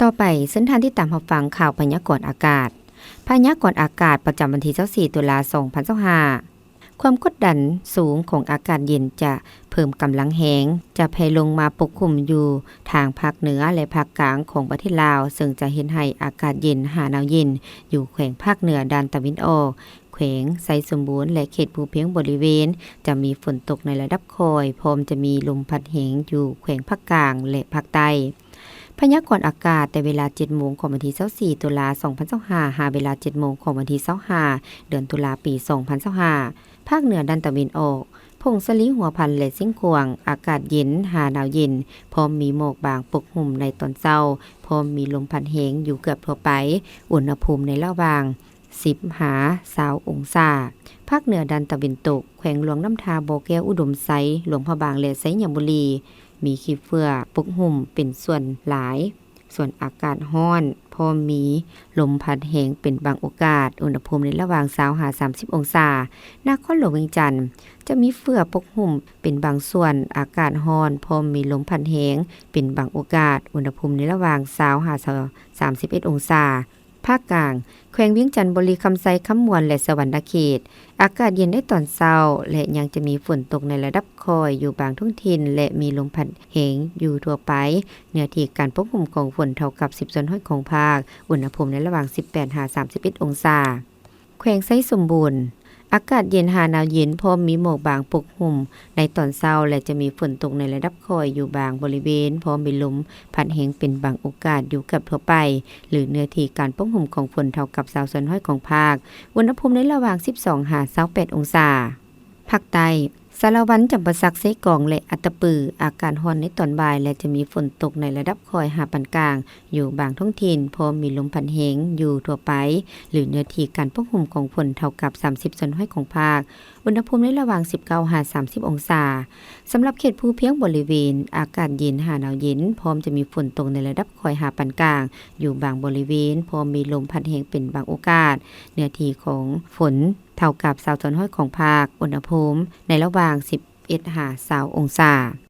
ຕໍ່ໄປ, ເຊີນທ່ານຕິດຕາມຮັບຟັງຂ່າວພະຍາກອນອາກາດ. ພະຍາກອນອາກາດປະຈຳວັນທີຊາວສີ່ ຕຸລາ ສອງພັນຊາວຫ້າ. ຄວາມກົດດັນສູງຂອງອາກາດເຢັນຈະເພີ່ມກຳລັງແຮງ, ຈະແຜ່ລົງມາປົກຄຸມຢູ່ທາງພາກເໜືອ ແລະ ພາກກາງຂອງປະເທດລາວ, ເຊິ່ງຈະເຮັດໃຫ້ອາກາດເຢັນຫາໜາວເຢັນຢູ່ແຂວງພາກເໜືອດ້ານຕາເວັນອອກ, ແຂວງໄຊສົມບູນ ແລະ ເຂດພູພຽງບໍລິເວນ ຈະມີຝົນຕົກໃນລະດັບຄ່ອຍ, ພ້ອມຈະມີລົມພັດແຮງຢູ່ແຂວງພາກກາງ ແລະ ພາກໃຕ້. ພະຍາກອນອາກາດແຕ່ເວລາເຈັດໂມງຂອງວັນທີຊາວສີ່ ຕຸລາ ສອງພັນຊາວຫ້າ ຫາເວລາເຈັດໂມງຂອງວັນທີຊາວຫ້າ ເດືອນຕຸລາ ປີສອງພັນຊາວຫ້າ. ພາກເໜືອດ້ານຕາເວັນອອກ, ຜົ້ງສາລີຫົວພັນ ແລະ ຊຽງຂວາງ ອາກາດເຢັນຫາໜາວເຢັນ, ພ້ອມມີໝອກບາງປົກຫຸ້ມໃນຕອນເຊົ້າ, ພ້ອມມີລົມພັດແຮງຢູ່ເກືອບທົ່ວໄປ, ອຸນຫະພູມໃນລະຫວ່າງ ສິບ ຫາ ຊາວ ອົງສາ. ພາກເໜືອດ້ານຕາເວັນຕົກ, ແຂວງຫຼວງນ້ຳທາ, ບໍ່ແກ້ວ, ອຸດົມໄຊ, ຫຼວງພະບາງ ແລະ ໄຊຍະບູລີ ມີຂີ້ເຝື້ອປົກຫຸ້ມເປັນສ່ວນຫຼາຍ, ສ່ວນອາກາດຮ້ອນ, ພ້ອມມີລົມພັດແຮງເປັນບາງໂອກາດ, ອຸນຫະພູມໃນລະຫວ່າງ ຊາວ ຫາ ສາມສິບ ອົງສາ. ນະຄອນຫຼວງວຽງຈັນ ຈະມີເຝື້ອປົກຫຸ້ມເປັນບາງສ່ວນ, ອາກາດຮ້ອນ, ພ້ອມມີລົມພັດແຮງເປັນບາງໂອກາດ, ອຸນຫະພູມໃນລະຫວ່າງ ຊາວ ຫາ ສາມສິບເອັດ ອົງສາ. ພາກກາງ, ແຂວງວຽງຈັນ, ບໍລິຄຳໄຊ, ຄຳມ່ວນ ແລະ ສະຫວັນນະເຂດ ອາກາດເຢັນໃນຕອນເຊົ້າ ແລະ ຍັງຈະມີຝົນຕົກໃນລະດັບຄ່ອຍຢູ່ບາງທ້ອງຖິ່ນ ແລະ ມີລົມພັດແຮງຢູ່ທົ່ວໄປ. ເນື້ອທີ່ການປົກຫຸ້ມຂອງຝົນເທົ່າກັບ ສິບສ່ວນຮ້ອຍຂອງພາກ, ອຸນຫະພູມໃນລະຫວ່າງ ສິບແປດ ຫາ ສາມສິບເອັດ ອົງສາ. ແຂວງໄຊສົມບູນ, ອາກາດເຢັນຫາໜາວເຢັນ, ພ້ອມມີໝອກບາງປົກຫຸ້ມໃນຕອນເຊົ້າ ແລະ ຈະມີຝົນຕົກໃນລະດັບຄ່ອຍຢູ່ບາງບໍລິເວນ, ພ້ອມມີລົມພັດແຮງເປັນບາງໂອກາດຢູ່ເກືອບທົ່ວໄປ ຫຼື ເນື້ອທີ່ການປົກຫຸ້ມຂອງຝົນເທົ່າກັບ ຊາວສ່ວນຮ້ອຍຂອງພາກ, ອຸນຫະພູມໃນລະຫວ່າງ ສິບສອງ ຫາ ຊາວແປດ ອົງສາ. ພາກໃຕ້, ສາລະວັນ, ຈຳປາສັກ, ເຊກອງ ແລະ ອັດຕະປື ອາກາດຮ້ອນໃນຕອນບ່າຍ ແລະ ຈະມີຝົນຕົກໃນລະດັບຄ່ອຍຫາປານກາງຢູ່ບາງທ້ອງຖິ່ນ, ພ້ອມມີລົມພັດແຮງຢູ່ທົ່ວໄປ ຫຼື ເນື້ອທີ່ການປົກຫຸ້ມຂອງຝົນເທົ່າກັບ ສາມສິບສ່ວນຮ້ອຍຂອງພາກ, ອຸນຫະພູມໃນລະຫວ່າງ ສິບເກົ້າ ຫາ ສາມສິບ ອົງສາ. ສຳລັບເຂດພູພຽງບໍລິເວນ, ອາກາດເຢັນຫາໜາວເຢັນ, ພ້ອມຈະມີຝົນຕົກໃນລະດັບຄ່ອຍຫາປານກາງຢູ່ບາງບໍລິເວນ, ພ້ອມມີລົມພັດແຮງເປັນບາງໂອກາດ, ເນື້ອທີ່ຂອງຝົນ ເທົ່າກັບ ຊາວສ່ວນຮ້ອຍຂອງພາກ, ອຸນຫະພູມໃນລະຫວ່າງ ສິບເອັດ ຫາ ຊາວ ອົງສາ.